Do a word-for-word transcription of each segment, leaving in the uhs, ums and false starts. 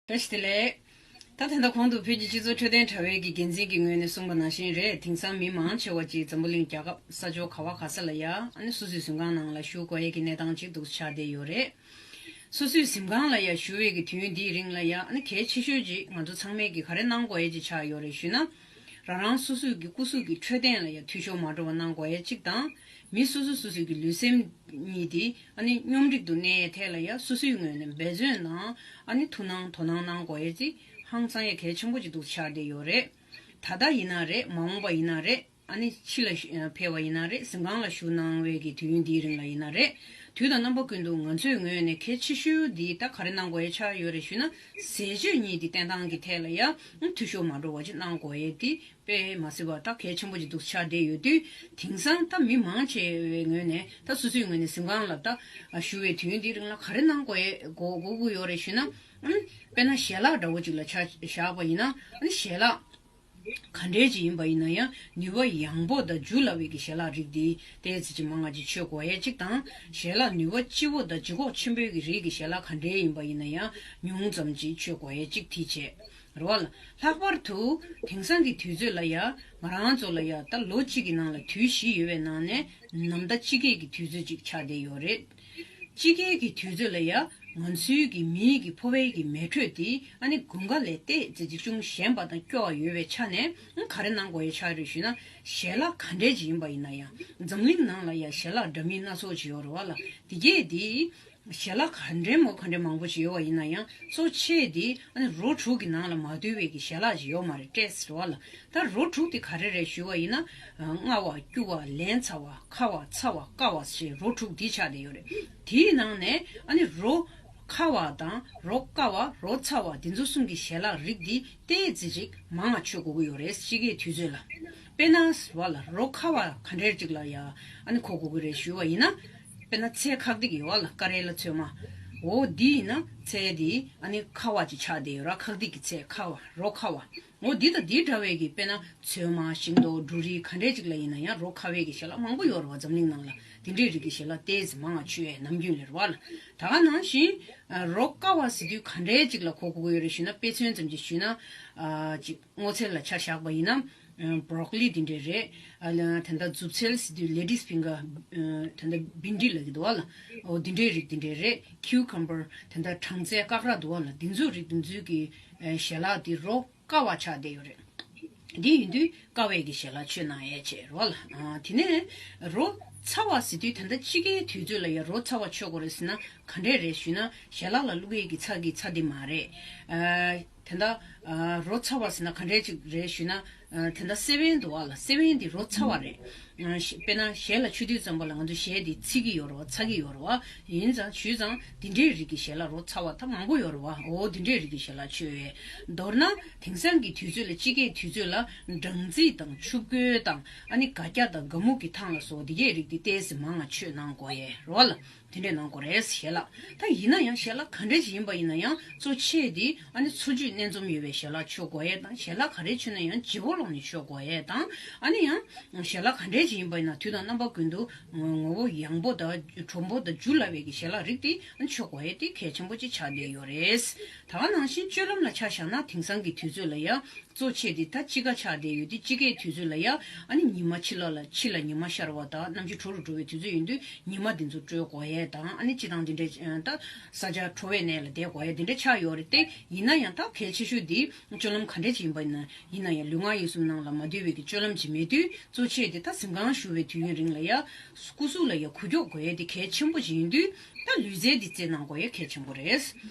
བཀྲ་ཤིས་བདེ་ལེགས། ད་ད་ལྟ་གོང་དུ་བོད་ཀྱི་སྤྱི་ཚོགས་འཕྲོད་བསྟེན་དྲ་བའི་གི་འགན་འཛིན་གྱི་ངོས་ནས་གསུངས་པ་ནང་བཞིན་རེད། དེང་སང་མི་མང་ཆེ་བ་ཅིག་འཛམ་བུ་གླིང་རྒྱལ་ཁབ་ས་ཕྱོགས་ག་བ་ག་ས་ལ་ཡ་ཨ་ནི་སོ་སོའི་གཟིམ་ཁང་ནང་ལ་བཞུགས་དགོས་ཡས་ཀྱི་གནས་སྟངས་ཅིག་འདུག་ཆགས་བསྡད་ཡོད་རེད། སོ་སོའི་གཟིམ་ཁང་ལ་ཡ་བཞུགས་པའི་གི་དུས་ཡུན་འདིའི་རིང་ལ་ཡ་ཨ་ནི་གལ་ཆེ་ཤོས་ཅིག་ང་ཚོ་ཚང་མས་གི་ག་རེ་གནང་དགོས་ཡས་ཅིག་ཆགས་ཡོད་རེད་ཞུས་ན། རང་རང་སོ་སོའི་གི་སྐུ་གཟུགས་ཀྱི་འཕྲོད་བསྟེན་ལ་ཡ་འཐུས་ཤོར་མ་འགྲོ་བ་གནང་དགོས་ཡས་གཅིག་དང་། མི་སོ་སོ་སོ་སོའི་གི་ལུས་སེམས་གཉིས་དེ་ཨ་ནི་སྙོམས་སྒྲིག་ཏུ་གནས་ཡས་ཐད་ལ་ཡ་སོ་སོའི་ངོས་ནས་འབད་བརྩོན་དང་ཨ་ནི་ཐུགས་སྣང་དོ་སྣང་གནང་དགོས་ཡས་དེ་ཧང་སང་ཡས་གལ་ཆེན་པོ་ཅིག་འདུག་ཆགས་བསྡད་ཡོད་རེད། ད་ལྟ་ཡིན་ན་རེད། མ་འོངས་པ་ཡིན་ན་རེད། ཨ་ནི་ཕྱི་ལ་ཕེབས་པ་ཡིན་ན་རེད། གཟིམ་ཁང་ལ་བཞུགས་གནང་བའི་གི་དུས་ཡུན་འདིའི་རིང་ལ་ཡིན་ན་རེད། དུས་དང་རྣམ་པ་ཀུན་ཏུ་ང་ཚོའི་ངོས་ནས་གལ་ཆེ་ཤོས་འདི་ད་ག་རེ་གནང་དགོས་ཡས་ཆགས་ཡོད་རེད་ཞུས་ན། ཟས་སྤྱོད་གཉིས་འདི་བསྟེན་སྟངས་ཀྱི་ཐད་ལ་ཡང་འཐུས་ཤོར་མ་འགྲོ་བ་ཅིག་གནང་དགོས་ཡས་འདི་དཔེ་མ་སྲིད་པ་ད་གལ་ཆེན་པོ་ཅིག་འདུག་ཆགས་བསྡད་ཡོད་དུས། དེང་སང་ད་མི་མང་ཆེ་བའི་ངོས་ནས་ད་སོ་སོའི་ངོས་ནས་གཟིམ་ཁང་ལ་ད་བཞུགས་པའི་དུས་ཡུན་འདིའི་རིང་ལ་ག་རེ་གནང་དགོས་ཡས་དགོས་དགོས་ཀྱི་ཡོད་རེད་ཞུས་ན། དཔེར་ན་ཞལ་ལག་འདྲ་བོ་ཅིག་ལ་ཆ་བཞག་པ་ཡིན་ན། ཨ་ནི་ཞལ་ལག་ག་འདྲས་ཅིག་ཡིན་པ་ཡིན་ན་ཡང་ནུས་པ་ཡངས་པོ་དང་འཇུ་སླ་བའི་གི་ཞལ་ལག་རིགས་འདི་ཏོག་ཙམ་ཅིག་མང་བ་ཅིག་མཆོད་དགོས་ཡས་གཅིག་དང་། ཞལ་ལག་ནུས་པ་ལྕི་བོ་དང་ལྗིད་ཁོག་ཆེན་པོའི་གི་རིགས་ཀྱི་ཞལ་ལག་ག་འདྲས་ཡིན་པ་ཡིན་ན་ཡང་ཉུང་ཙམ་ཅིག་མཆོད་དགོས་ཡས་གཅིག་དེ་བྱས། རེད་བ་ལ། ལྷག་པར་དུ་དེང་སང་གི་དུས་ཚོད་ལ་ཡ་ང་རང་ཚོ་ལ་ཡ་ད་ལོ་གཅིག་གི་ནང་ལ་དུས་བཞི་ཡོད་པའི་ནང་ནས་ནམ་ཟླ་དཔྱིད་ཀའི་གི་དུས་ཚོད་ཅིག་ཆགས་བསྡད་ཡོད་རེད། དཔྱིད་ཀའི་གི་དུས་ཚོད་ལ་ཡ་ང་ཚོའི་གི་མིའི་གི་ཕོ་བའི་གི་མེ་དྲོད་དེ་ཨ་ནི་དགུན་ཁ་ལས་ཏོག་ཙམ་ཅིག་ཅུང་ཞན་པ་དང་སྐྱོ་བ་ཡོད་པའི་ཆ་ནས། ཨ་ག་རེ་གནང་དགོས་ཡས་ཆགས་རེད་ཞུས་ན། ཞལ་ལག་ག་འདྲས་ཅིག་ཡིན་པ་ཡིན་ན་ཡང་། འཛམ་གླིང་ནང་ལ་ཡ་ཞལ་ལག་འདྲ་མིན་སྣ་ཚོགས་ཅིག་ཡོད་རེད་བ་ལ། དེ་གས་དེ་ཞལ་ལག་ག་འདྲས་མོ་ག་འདྲས་མང་པོ་ཅིག་ཡོད་པ་ཡིན་ན་ཡང་། གཙོ་ཆེ་དེ་ཨ་ནི་རོ་དྲུག་གི་ནང་ལ་མ་འདུས་པའི་གི་ཞལ་ལག་ཅིག་ཡོད་མ་རེད། སྤྲད་ཟེར་བ་ལ། ད་རོ་དྲུག་དེ་ག་རེ་རེད་ཞུས་པ་ཡིན་ན། ཨ་མངར་བ། སྐྱུར་བ། ལན་ཚྭ་བ། ཁ་བ། ཚ་བ། བསྐ་བ་ཞེས་རོ་དྲུག་འདི་ཆགས་བསྡད་ཡོད་རེད། དེའི་ནང་ནས་ཨ་ནི་རོ་ཁ་བ་དང་རོ་བསྐ་བ། རོ་ཚ་བ། འདི་ཚོ་གསུམ་གྱི་ཞལ་ལག་རིགས་འདི་ཏོག་ཙམ་ཅིག་མང་བ་མཆོད་དགོས་ཀྱི་ཡོད་རེད། དཔྱིད་ཀའི་དུས་ཚོད་ལ། དཔེར་ན་ཟེར་བ་ལ། རོ་ཁ་བ་ག་འདྲའི་ཅིག་ལ་ཡ་ཨ་ནི་གོ་དགོས་ཀྱི་རེད་ཞུས་པ་ཡིན་ན། དཔེར་ན་ཚལ་ཁག་ཏིག་ཡོད་བ་ལ། ཀ་རེ་ལ། ཚོད་མ། འོ་འདི་ཡིན་ན་ཚལ་འདི་ཨ་ནི་ཁ་བ་ཅིག་ཆགས་བསྡད་ཡོད་ར། ཁག་ཏིག་གི་ཚལ། ཁ་བ། རོ་ཁ་བ། འོ་འདི་དང་འདི་འདྲ་བའི་གི། དཔེར་ན་ཚོད་མ། ཤིང་ཏོག་འབྲུ་རིགས་ག་འདྲའི་ཅིག་ལ་ཡིན་ན་ཡང་རོ་ཁ་བའི་གི་ཞལ་ལག་མང་པོ་ཡོད་རེད་བ། འཛམ་གླིང་ནང་ལ་འདི་འདྲའི་རིགས་ཀྱི་ཞལ་ལག་ཏོག་ཙམ་མང་བ་མཆོད་ཡས་ནམ་རྒྱུན་ལ་རེད་བ་ལ། ད་ག་ནང་བཞིན་རོ་བསྐ་བ་ཟེར་དུས་ག་འདྲའི་ཅིག་ལ་གོ་དགོས་ཀྱི་ཡོད་རེད་ཞུས་ན། དཔེ་མཚོན་ཙམ་ཅིག་ཞུས་ན། ཨ་ཅིག་སྔོ་ཚལ་ལ་ཆ་བཞག་པ་ཡིན་ན། ཨ་བྷོ་རོ་ཀོ་ལི་འདི་འདྲ་རེད། ཨ་ལ་ད་ལྟ་མཛུབ་ཚལ་ཟེར་དུས་ལེ་ཊིས་ཕིང་གར། ཨ་ད་ལྟ་བྷིན་ཌི་ལབ་ཀྱི་འདུག་བ་ལ། འོ་འདི་འདྲའི་རིགས་འདི་འདྲ་རེད། ཁིའུ་ཀམ་བར། ད་ལྟ་སྦྲང་རྩི་ཀག་ར་འདུག་བ་ལ། འདི་ཚོའི་རིགས་འདི་ཚོའི་གི་ཨ་ཞལ་ལག་འདི་རོ་བསྐ་བ་ཆགས་བསྡད་ཡོད་རེད། འདི་ཡིན་དུས་བསྐ་བའི་གི་ཞལ་ལག་མཆོད་གནང་ཡས་བྱས་རེད་བ་ལ། ཨ་དེ་ནས་རོ་ཚ་བ་ཟེར་དུས་ད་ལྟ་དཔྱིད་ཀའི་དུས་ཚོད་ལ་ཡ་རོ་ཚ་བ་མཆོད་དགོས་རེད་ཟེར་ན་ག་འདྲས་རེད་ཞུས་ན། ཞལ་ལག་ལ་བླུག་ཡས་ཀྱི་ཚྭ་གི་ཚྭ་འདི་མ་རེད། ཨ་ད་ལྟ་ཨ་རོ་ཚ་བ་ཟེར་ན་ག་འདྲས་ཅིག་རེད་ཞུས་ན། ཨ་ད་ལྟ་སེ་བན་འདུག་བ་ལ། སེ་བན་འདི་རོ་ཚ་བ་རེད། ཨ་ཞེ་དཔེར་ན་ཞལ་ལ་མཆོད་དུས་ཙམ་པ་ལ་ང་ཚོ་ཞལ་འདི་ཚིག་གི་ཡོད་རེད་བ། ཚ་གི་ཡོད་རེད་བ། ཡིན་ཙང་ཞུས་ཙང་འདི་འདྲའི་རིགས་ཀྱི་ཞལ་ལག་རོ་ཚ་བ་ད་མང་པོ་ཡོད་རེད་བ། འོ་འདི་འདྲའི་རིགས་ཀྱི་ཞལ་ལག་མཆོད་ཡས། མདོར་ན་དེང་སང་གི་དུས་ཚོད་ལ། དཔྱིད་ཀའི་དུས་ཚོད་ལ་སྦྲང་རྩི་དང་ཆུ་བསྐོལ་དང་། ཨ་ནི་སྒ་སྐྱ་དང་སྒ་སྨུག་གི་ཐང་ལ་སོགས་འདི་གའི་རིགས་འདི་ཏོག་ཙམ་མང་བ་མཆོད་གནང་དགོས་ཡས་རེད་བ་ལ། དེ་འདྲས་གནང་དགོས་རེད། ཞལ་ལག་ད་ཡིན་ན་ཡང་ཞལ་ལག་ག་འདྲས་ཅིག་ཡིན་པ་ཡིན་ན་ཡང་གཙོ་ཆེ་དེ་ཨ་ནི་འཚོ་བཅུད་རྣལ་འཛོམས་ཡོད་པའི་ཞལ་ལག་མཆོད་དགོས་ཡས་དང་། ཞལ་ལག་ག་རེ་མཆོད་ན་ཡང་ལྗིད་པོ་ལོག་ནས་མཆོད་དགོས་ཡས་དང་། ཨ་ནི་ཡང་ཞལ་ལག་ག་འདྲས་ཅིག་ཡིན་པ་ཡིན་ན་དུས་དང་རྣམ་པ་ཀུན་ཏུ་ངོ་བོ་ཡངས་པོ་དང་དྲོན་པོ་དང་འཇུ་སླ་བའི་གི་ཞལ་ལག་རིགས་དེ་ཨ་ནི་མཆོད་དགོས་ཡས་དེ་གལ་ཆེན་པོ་ཅིག་ཆགས་བསྡད་ཡོད་རེད། ད་ག་ནང་བཞིན་སྤྱོད་ལམ་ལ་ཆ་བཞག་ན་དེང་སང་གི་དུས་ཚོད་ལ་ཡང་གཙོ་ཆེ་དེ་ད་དཔྱིད་ཀ་ཆགས་བསྡད་ཡོད་དེ། དཔྱིད་ཀའི་དུས་ཚོད་ལ་ཡ་ཨ་ནི་ཉི་མ་ཕྱི་ལོགས་ལ། ཕྱི་ལ་ཉི་མ་ཤར་བ་དང་གནམ་གཤིས་དྲོ་རུ་འགྲོ་བའི་དུས་ཚོད་ཡིན་དུས་ཉི་མ་འདི་ཚོ་དཀྲོལ་དགོས་ཡས་དང་། ཨ་ནི་སྤྱིར་བཏང་འདི་འདྲའི་ད་ས་ཆ་དྲོ་བའི་གནས་ལ་བསྡད་དགོས་ཡས་འདི་འདྲ་ཆགས་ཡོད་རེད་དེ། ཡིན་ན་ཡང་ད་གལ་ཆེ་ཤོས་འདི་སྤྱོད་ལམ་ག་འདྲས་ཅིག་ཡིན་པ་ཡིན་ན། ཡིན་ན་ཡང་ལུས་ངག་ཡིད་གསུམ་ནང་ལ་མ་འདུས་པའི་གི་སྤྱོད་ལམ་ཅིག་མེད་དུས། གཙོ་ཆེ་དེ་ད་གཟིམ་ཁང་བཞུགས་པའི་དུས་ཡུན་རིང་ལ་ཡ་སྐུ་གཟུགས་ལ་ཡ་འགུལ་སྐྱོད་དགོས་ཡས་དེ་གལ་ཆེན་པོ་ཅིག་ཡིན་དུས། ད་ལུས་རྩལ་འདི་རྩེད་གནང་དགོས་ཡས་གལ་ཆེན་པོ་རེད།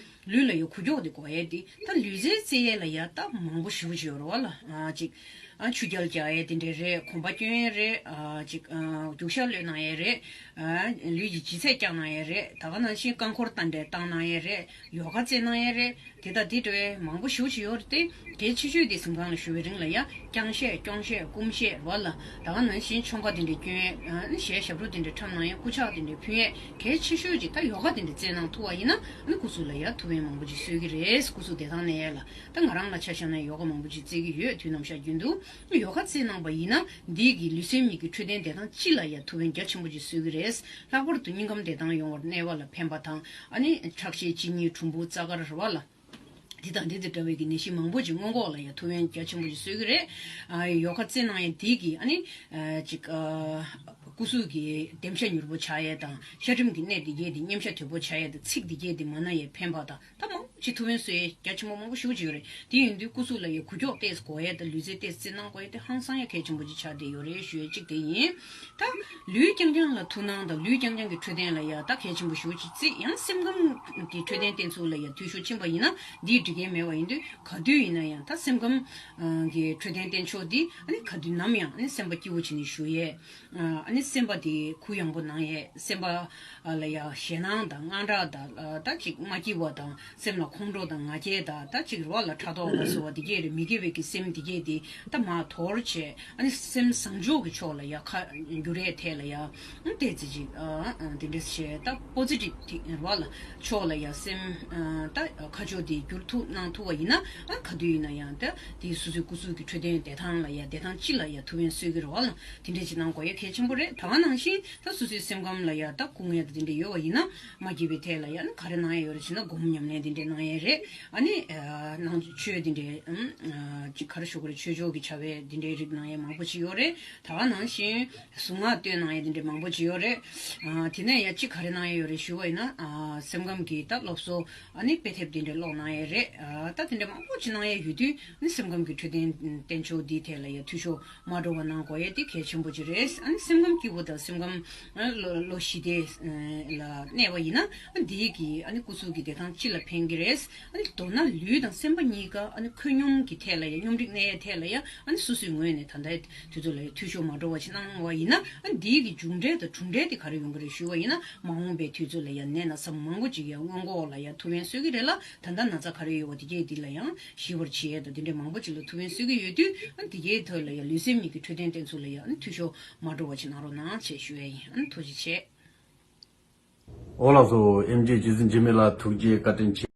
ལུས་ལ་ཡང་འགུལ་སྐྱོད་དེ་དགོས་ཡས་དེ། ད་ལུས་རྩལ་རྩེ་ཡས་ལ་ཡ་ད་མང་པོ་ཞེ་པོ་ཅིག་ཡོད་རེད་བ་ལ། ཨ་ཅིག་ཨ་ཆུ་རྐྱལ་རྒྱག་ཡས་དེ་འདྲས་རེད། གོམ་པ་སྐྱོན་ཡས་རེད། ཨ་ཅིག་ཨ་རྒྱུག་ཤར་གློད་གནང་ཡས་རེད། ཨ་ལུས་ཀྱི་ལྗིད་ཚད་བཀྱག་གནང་ཡས་རེད། ད་ག་ནང་བཞིན་རྐང་འཁོར་བཏང་འདྲས་བཏང་གནང་ཡས་རེད། ཡོ་ག་རྩེ་གནང་ཡས་རེད། དེ་དང་དེ་འདྲ་བའི་མང་པོ་ཞེ་པོ་ཅིག་ཡོད་རེད་དེ། གལ་ཆེ་ཤོས་དེ་གཟིམ་ཁང་ལ་བཞུགས་པའི་རིང་ལ་ཡ་རྐྱང་གཞས་རྐྱོང་གཞས་སྐུམ་གཞས་རེད་བ་ལ། ད་ག་ནང་བཞིན་ཆོམ་ཁ་དེ་འདྲས་སྐྱོན་ཡས། ཨ་ནི་གཞས་ཞབས་བྲོ་དེ་འདྲས་འཁྲབ་གནང་ཡས། སྐུ་ཕྱག་དེ་འདྲས་ཕུལ་ཡས། གལ་ཆེ་ཤོས་ཅིག་ད་ཡོ་ག་དེ་འདྲ་རྩེ་གནང་ཐུབ་པ་ཡིན་ན། ཨ་ནི་སྐུ་གཟུགས་ལ་ཡ་ཐུགས་ཕན་མང་པོ་ཅིག་གསོས་ཀྱི་རེད། སྐུ་གཟུགས་བདེ་ཐང་གནས་ཡས་ལ། ད་ང་རང་ལ་ཆ་བཞག་ན་ཡོ་ག་མང་པོ་ཅིག་རྩེ་གི་ཡོད། དུས་ནམ་ཞག་རྒྱུན་དུ་ཡོ་ག་རྩེ་གནང་པ་ཡིན་ན། འདི་གིས་ལུས་སེམས་གཉིས་ཀྱི་འཕྲོད་བསྟེན་བདེ་ཐང་སྤྱི་ལ་ཡ་ཐུགས་ཕན་རྒྱ་ཆེན་པོ་ཅིག་གསོས་ཀྱི་རེད། ལྷག་པར་དུ་སྙིང་ཁམས་བདེ་ཐང་ཡོང་བར་གནས་པ་ལ་ཕན་པ་དང་། ཨ་ནི་ཁྲག་ཤེད། གཅིན་སྙི། གྲུམ་བུ། རྩ་དཀར་རེད་བ་ལ། འདི་དང་འདི་དང་འདྲ་བའི་གི་ནད་གཞི་མང་པོ་ཅིག་སྔོན་འགོག་ལ་ཡང་ཐུགས་ཕན་རྒྱ་ཆེན་པོ་ཅིག་གསོས་ཀྱི་རེད། ཨ་ཡོ་ག་རྩེ་གནང་ཡས་འདི་གི་ཨ་ནི་ཨ་ཅིག་ཨ་སྐུ་གཟུགས་ཀྱི་ལྡེམ་ཤ་མྱུར་པོ་ཆགས་ཡས་དང་། ཤ་གྲིམ་གྱི་ནད་འདི་གས་འདི་མཉེན་ཤ་དོད་པོ་ཆགས་ཡས་དང་། ཚིགས་འདི་གས་འདི་མ་ན་ཡས་ཕན་པ་དང་། ད་མང་པོ་ཅིག་ཐུགས་ཕན་གསོས་ཡས་རྒྱ་ཆེན་པོ་མང་པོ་ཞེ་པོ་ཅིག་ཡོད་རེད། དེ་ཡིན་དུས་སྐུ་གཟུགས་ལ་ཡང་འགུལ་སྐྱོད་ཏོག་ཙམ་དགོས་ཡས་དང་། ལུས་རྩལ་ཏོག་ཙམ་གནང་དགོས་ཡས་དེ་ཧང་སང་ཡང་གལ་ཆེན་པོ་ཅིག་ཆགས་བསྡད་ཡོད་རེད་ཞུ་ཡས་གཅིག་དེ་ཡིན། ད་ལུས་རྐྱང་རྐྱང་ལ་ཐུགས་སྣང་དང་། ལུས་རྐྱང་རྐྱང་གི་འཕྲོད་བསྟེན་ལ་ཡང་ད་གལ་ཆེན་པོ་ཞེ་པོ་ཅིག་བརྩི། ཡང་སེམས་ཁམས་ཀྱི་འཕྲོད་བསྟེན་བསྟེན་ཚུལ་ལ་ཡང་འཐུས་ཤོར་ཕྱིན་པ་ཡིན་ན། འདིའི་འགྲིག་མཁན་མེད་པ་ཡིན་དུས། ག་དུས་ཡིན་ན་ཡང་ད་སེམས་ཁམས་ཀྱི་འཕྲོད་བསྟེན་བསྟེན་ཕྱོགས་འདི་ཨ་ནི་ག་དུས་ནམ་ཡང་ཨ་ནི་སེམས་པ་སྐྱིད་པོ་བྱས་ནས་བཞུགས་ཡས། ཨ་ནི་སེམས་པ་དེ་གུ་ཡངས་པོ་གནང་ཡས། སེམས་པ་ལ་ཡང་ཞེད་སྣང་དང་དངངས་སྐྲག་དང་། ད་ཅིག་མ་སྐྱིད་པ་དང་། སེམས་ལ་ཁོང་ཁྲོ་དང་ང་རྒྱལ་དང་། ད་ཅིག་རེད་བ་ལ་ཕྲག་དོག་ལ་སོགས་པ་དེ་གས་རེད། མི་དགེ་བའི་གི་སེམས་དེ་གས་དེ་ད་མར་དོར་བྱས། ཨ་ནི་སེམས་བཟང་ཕྱོགས་ཀྱི་ཕྱོགས་ལ་ཡང་ཁ་འགྱུར་ཡས་ཐད་ལ་ཡང་ཏོག་ཙམ་ཅིག་དེ་འདྲས་བྱས། ད་པོ་ཛི་ཊིབ་དེ་རེད་བ་ལ་ཕྱོགས་ལ་ཡང་སེམས་ད་ཁ་ཕྱོགས་དེ་བསྒྱུར་ཐུབ་གནང་ཐུབ་པ་ཡིན་ན། ཨ་ག་དུས་ཡིན་ན་ཡང་ད་དེ་སོ་སོའི་སྐུ་གཟུགས་ཀྱི་འཕྲོད་བསྟེན་བདེ་ཐང་ལ་ཡང་བདེ་ཐང་སྤྱི་ལ་ཡང་ཐུགས་ཕན་གསོས་ཀྱི་རེད་བ་ལ། དེ་འདྲས་ཅིག་གནང་དགོས་ཡས་གལ་ཆེན་པོ་རེད། ད་ག་ནང་བཞིན་ད་སོ་སོའི་སེམས་ཁམས་ལ་ཡང་ད་སྐུ་ངལ་དང་དེ་འདྲས་ཡོད་པ་ཡིན་ན། མ་སྐྱིད་པའི་ཐད་ལ་ཡང་ཨ་ནི་ག་རེ་གནང་ཡས་ཡོད་རེད་ཟེར་ན། སྒོམ་ཉམས་ལེན་དེ་འདྲས་གནང་ཡས་རེད། ཨ་ནི་ནང་ཆོས་དེ་འདྲས་ཅིག་ག་རེ་ཞུ་དགོས་རེད། ཆོས་ཕྱོགས་ཀྱི་བྱ་བའི་དེ་འདྲས་རིགས་གནང་ཡས་མང་པོ་ཅིག་ཡོད་རེད། ད་ག་ནང་བཞིན་གཟུངས་སྔགས་བཏོན་གནང་ཡས་དེ་འདྲས་མང་པོ་ཅིག་ཡོད་རེད། དེ་ནས་ཡང་ཅིག་ག་རེ་གནང་ཡས་ཡོད་རེད་ཞུ་བ་ཡིན་ན། སེམས་ཁམས་ཀྱི་ད་སློབ་གསོ་ཨ་ནི་དཔེ་དེབ་དེ་འདྲས་ཀློག་གནང་ཡས་རེད། ད་དེ་འདྲས་མང་པོ་ཅིག་གནང་ཡས་ཡོད་དུས། ཨ་ནི་སེམས་ཁམས་ཀྱི་འཕྲོད་བསྟེན་བསྟེན་ཕྱོགས་འདིའི་ཐད་ལ་ཡང་འཐུས་ཤོར་མ་འགྲོ་བ་གནང་དགོས་ཡས་དེ་གལ་ཆེན་པོ་ཅིག་རེད། ཨ་ནི་སེམས་ཁམས་སྐྱིད་པོ་དང་སེམས་ཁམས་ལོ་ལོ་ཞི་བདེ་ལ་གནས་པ་ཡིན་ན། ཨ་འདིའི་གི་ཨ་ནི་སྐུ་གཟུགས་ཀྱི་བདེ་ཐང་སྤྱི་ལ་ཕན་གྱི་རེད། ཨ་ནི་མདོར་ན་ལུས་དང་སེམས་པ་གཉིས་ཀ་ཨ་ནི་ཁོད་སྙོམས་ཀྱི་ཐད་ལ་ཡང་། སྙོམས་སྒྲིག་གནས་ཡས་ཐད་ལ་ཡང་། ཨ་ནི་སོ་སོའི་ངོས་ནས་ད་ལྟའི་དུས་ཚོད་ལ་ཡང་འཐུས་ཤོར་མ་འགྲོ་བ་ཞིག་གནང་བ་ཡིན་ན། ཨ་འདིའི་གི་མཇུག་འབྲས་དང་གྲུབ་འབྲས་དེ་ག་རེ་ཡོང་གི་རེད་ཞུ་བ་ཡིན་ན། མ་འོངས་པའི་དུས་ཚོད་ལ་ཡང་ནད་ན་ཚ་མང་པོ་ཅིག་ཡང་སྔོན་འགོག་ལ་ཡང་ཐུགས་ཕན་གསོས་ཀྱི་རེད་ལ། ད་ལྟ་ན་ཚ་ག་རེ་ཡོད་པ་དེ་གས་དེ་ལ་ཡང་ཞི་བར་བྱེད་ཡས་དང་། དེ་འདྲའི་མང་པོ་ཅིག་ལ་ཐུགས་ཕན་གསོས་ཀྱི་ཡོད་དུས། ཨ་དེ་གའི་ཐོག་ལ་ཡང་ལུས་སེམས་གཉིས་ཀྱི་འཕྲོད་བསྟེན་བསྟེན་ཚུལ་ལ་ཡང་ཨ་ནི་འཐུས་ཤོར་མ་འགྲོ་བ་ཅིག་གནང་རོགས་གནང་ཞེས་ཞུ་ཡས་ཡིན། ཨ་ནི་ཐུགས་རྗེ་ཆེ། ཨོ་ལགས་སོ། ཨེམ་ཆི་རྗེ་བཙུན་འཆི་མེད་ལགས་ཐུགས་རྗེ་བཀའ་དྲིན་ཆེ།